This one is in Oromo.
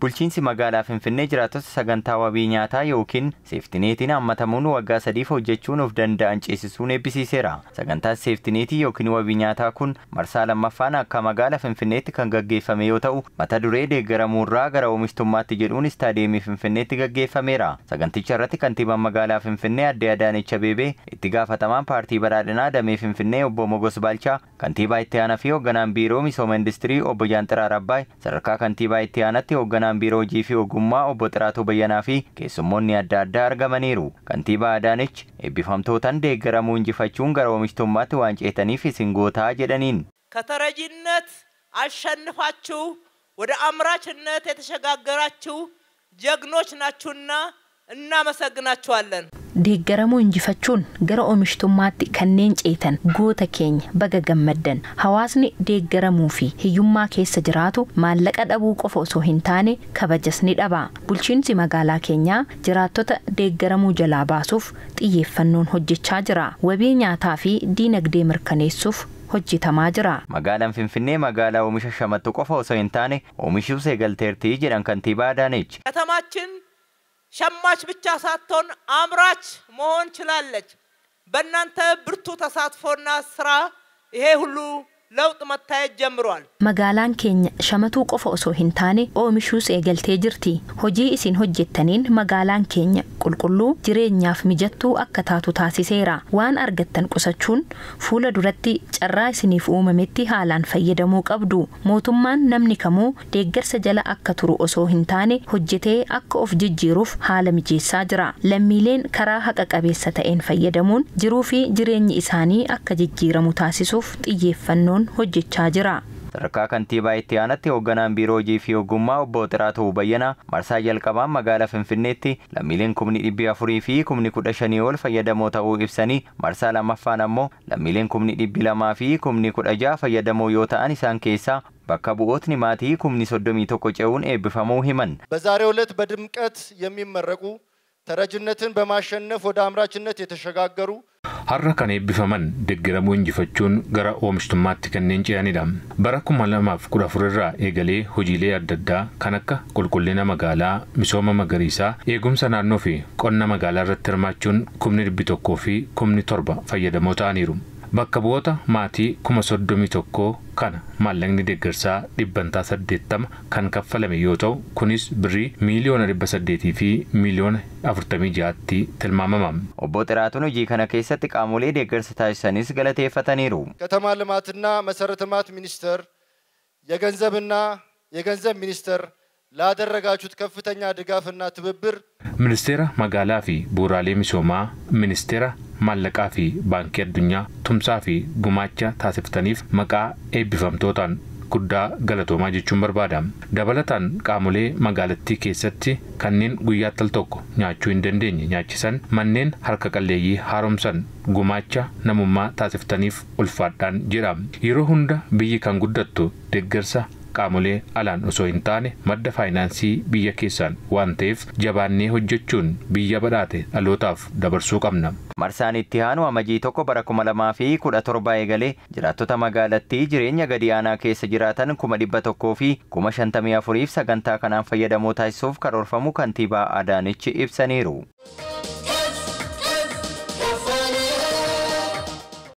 Bulchiinsi magaalaa Finfinnee jiraattota sagantaa wabii nyaataa yookiin seeftineetiin hammatamuun waggaa 3f hojjechuun of danda'an ceesisuun eebbisiiseera. Sagantaan seeftineetii yookiin wabii nyaataa kun marsaa lammaffaan akka magaalaa Finfinneetti kan gaggeeffame yoo ta'u, mata duree deeggaramuurraa gara oomishtummaatti jedhuun istaadiyeemii Finfinneetti gaggeeffameera. Saganticha irratti kantiibaan magaalaa Finfinnee Aadde Adaanech Abeebee, itti gaafatamaan paartii badhaadhinaa damee Finfinnee obbo Mogos Baalchaa, kantiibaa itti aanaa fi hoogganaan biiroo misooma industirii obbo Jaanxiraar Abbaay, sadarkaa kantiibaa itti aanaatti hoogganaan biiroo hojii fi ogummaa obbo Xiraatuu Bayyanaa fi keessummoonni adda addaa argamaniiru. Kantiibaa Adaanech eebbifamtootaan deeggaramuu injifachuun gara oomishtummaatti waan ceetaniif isin gootaa jedhaniin. ከተረጂነት አሸንፋችሁ ወደ አምራችነት የተሸጋገራችሁ ጀግኖች ናችሁና እናመሰግናችኋለን። Deeggaramuu injifachuun gara oomishtummaatti kanneen ceetan goota keenya baga gammaddan. Hawaasni deeggaramuu fi hiyyummaa keessa jiraatu maallaqa dhabuu qofa osoo hin taane kabajas ni dhaba. Bulchiinsi magaalaa keenyaa jiraattota deeggaramuu jalaa baasuuf xiyyeeffannoon hojjechaa jira. Wabii nyaataa fi diinagdee mirkaneessuuf hojjetamaa jira. Magaalaan Finfinnee magaalaa oomisha shamattu qofa osoo hin taane oomishuus eegalteerti jedhan kantiibaa Adaanech. ከተማችን ሸማች ብቻ ሳትሆን አምራች መሆን ችላለች። በእናንተ ብርቱ ተሳትፎና ስራ ይሄ ሁሉ ለውጥ መታየት ጀምሯል። Magaalaan keenya shamatuu qofa osoo hin taane oomishuus eegaltee jirti. Hojii isin hojjettaniin magaalaan keenya qulqulluu jireenyaaf mijattuu akka taatu taasiseera. Waan argattan qusachuun fuula duratti carraa isiniif uumametti haalaan fayyadamuu qabdu. Mootummaan namni kamuu deeggarsa jala akka turu osoo hin taane hojjetee akka of jijjiiruuf haala mijeessaa jira. Lammiileen karaa haqa qabeessa ta'een fayyadamuun jiruu fi jireenyi isaanii akka jijjiiramu taasisuuf xiyyeeffannoon hojjechaa jira. Sadarkaa kantiibaa itti aanaatti hoogganaan biiroo hojii fi ogummaa obbo Xiraatuu Bayyanaa marsaa jalqabaan magaalaa Finfinneetti lammiileen 400,000 fi 15,000 ol fayyadamoo ta'uu ibsanii marsaa lammaffaan ammoo lammiileen 200,000 fi 16,000 fayyadamoo yoo ta'an isaan keessaa bakka bu'ootni maatii 31,000 ce'uun eebbifamuu himan. በዛሬው ዕለት በድምቀት የሚመረቁ ተረጅነትን በማሸነፍ ወደ አምራችነት የተሸጋገሩ Har'a kan eebbifaman deeggaramuu injifachuun gara oomishtummaatti kanneen ce'anidha. Bara 2014 irraa eegalee hojiilee adda addaa kan akka qulqullina magaalaa, misooma magariisaa, eegumsa naannoo fi qonna magaalaa irratti hirmaachuun 100,000 fi 7,000 fayyadamoo ta'aniiru. Bakka bu'oota maatii 31,000 kana maallaqni deeggarsaa 80% kan kaffalame yoo ta'u kunis birrii 800,000,000 fi 46,000,000 tilmaamama. Obbo Xiraatuun hojii kana keessatti qaamolee deeggarsa taasisanis galateeffataniiru. ከተማ ልማትና መሰረተ ልማት ሚኒስቴር፣ የገንዘብና የገንዘብ ሚኒስቴር ላደረጋችሁት ከፍተኛ ድጋፍና ትብብር Ministeera magaalaa fi bu'uuraalee misoomaa, ministeera maallaqaa fi baankii addunyaa tumsaa fi gumaacha taasiftaniif maqaa eebbifamtootaan guddaa galatoomaa jechuun barbaada. Dabalataan qaamolee magaalattii keessatti kanneen guyyaatti al tokko nyaachuu hin dandeenye nyaachisan, manneen harka qalleeyyii haaromsan gumaacha namummaa taasiftaniif ulfaadhaan jedha. Yeroo hunda biyyi kan guddattu deeggarsa qaamolee alaan osoo hin taane madda faayinaansii biyya keessaan waan ta'eef jabaannee hojjechuun biyya badhaate dhalootaaf dabarsuu qabna. Marsaan itti aanu amajii 1 bara 2017 eegalee jiraattota magaalattii jireenya gadi aanaa keessa jiraatan 100,000 fi 54,000 sagantaa kanaan fayyadamoo taasisuuf karoorfamu kantiibaa Adaanech ibsaniiru.